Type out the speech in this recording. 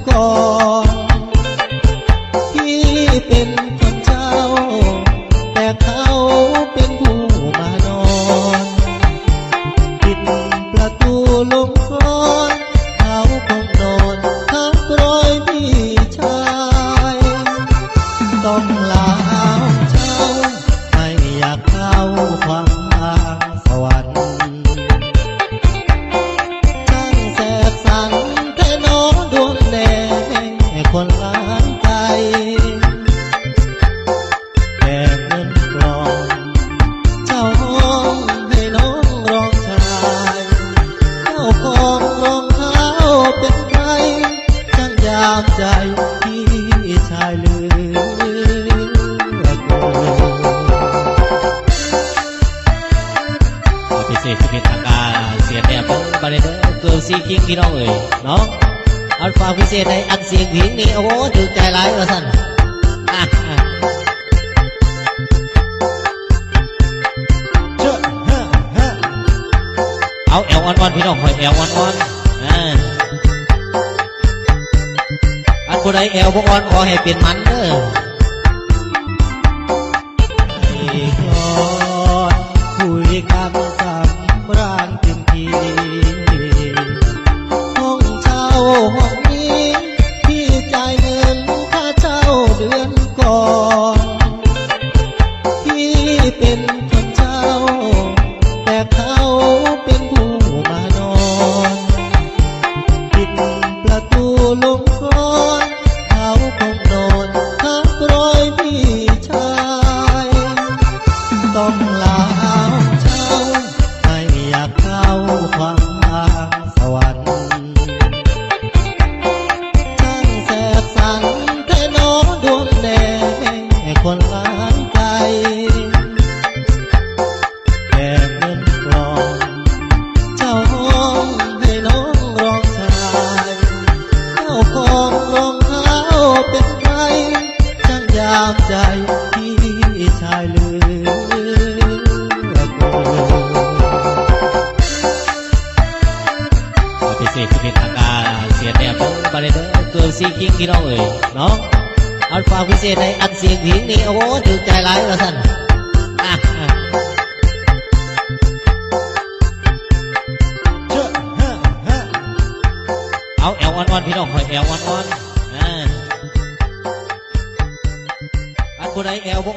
ກ່ອນ ທີ່ເປັນຄົນເຈົ້າ ແຕ່ເຂົາເປັນຜູ້ມານອນ ປິດປະຕູລົງກ່ອນ ເຂົາຄົງນອນ ຫາກປ່ອຍພີ່ຊາຍ ຕ້ອງລາຫ້ອງເຊົ່າ ໃຜຢາກເຂົ້າຄວາມ ສະຫວັນ ຊ່າງແສບສັນແທ້ໜໍ ດວງແດ່ຄົນຫຼາຍໃຈ ແບກເງິນກອງ ເຈົ້າຮ້ອງໃຫ້ນ້ອງລອງຊາຍ ເຈົ້າຂອງລອງເທ້າເປັນໃຜ ຊ່າງຢາມໃຈພີ່ຊາຍເຫຼືອເກີນ. ພິເສດ ສິບເອັດ ທາງການ ເສຍແຕ້ມເບິ່ງບາດນີ້ເດີ ເກີບຊີຄິງ ພີ່ນ້ອງເອີຍເນາະ ເອົາ ຝາກພິເສດໃຫ້ອັນສຽງພິງນີ້ ໂອ້ໂຫ ຖືກໃຈຫຼາຍວ່າຊັ້ນ ເອົາແອວອ່ອນໆ ພີ່ນ້ອງຂ້ອຍ ແອວອ່ອນໆ ເອີ ອັນຜູ້ໃດແອວບໍ່ອ່ອນ ຂໍໃຫ້ເປັນໝັນເດີ. ໃຫ້ກອດຄຸຍກັນສຳຣານເຕັມທີ່ ຫ້ອງເຊົ່າຫ້ອງນີ້ ພີ່ຈ່າຍເງິນຄ່າເຊົ່າເດືອນກ່ອນ ທີ່ເປັນຄົນເຊົ່າ ແຕ່ເຂົາເປັນຜູ້ມານອນ ປິດປະຕູລົງກ່ອນ ເຂົາຄົງນອນ ຫາກປ່ອຍພີ່ຊາຍ ຕ້ອງລາຫ້ອງເຊົ່າ ໃຜຢາກເຂົ້າຄວາມ ສະຫວັນ ຊ່າງແສບສັນແທ້ໜໍ ດວງແດ່ຄົນຫຼາຍໃຈ ແບກເງິນກອງ ເຈົ້າຮ້ອງໃຫ້ນ້ອງລອງຊາຍ ເຈົ້າຂອງລອງເທ້າເປັນໃຜ ຊ່າງຢາມໃຈພີ່ຊາຍເຫຼືອເກີນ. ປະຕິເສດຊີວິດທາງການ ເສຍແຕ້ມເບິ່ງບາດນີ້ເດີ ເກີບຊີຄິງ ພີ່ນ້ອງເອີຍເນາະ ເອົາ ຝາກພິເສດໃຫ້ອັນສຽງພິງນີ້ ໂອ້ໂຫ ຖືກໃຈຫຼາຍວ່າຊັ້ນ ເອົາແອວອ່ອນໆ ພີ່ນ້ອງຂ້ອຍ ແອວອ່ອນໆ ເອີ ອັນຜູ້ໃດແອວບໍ່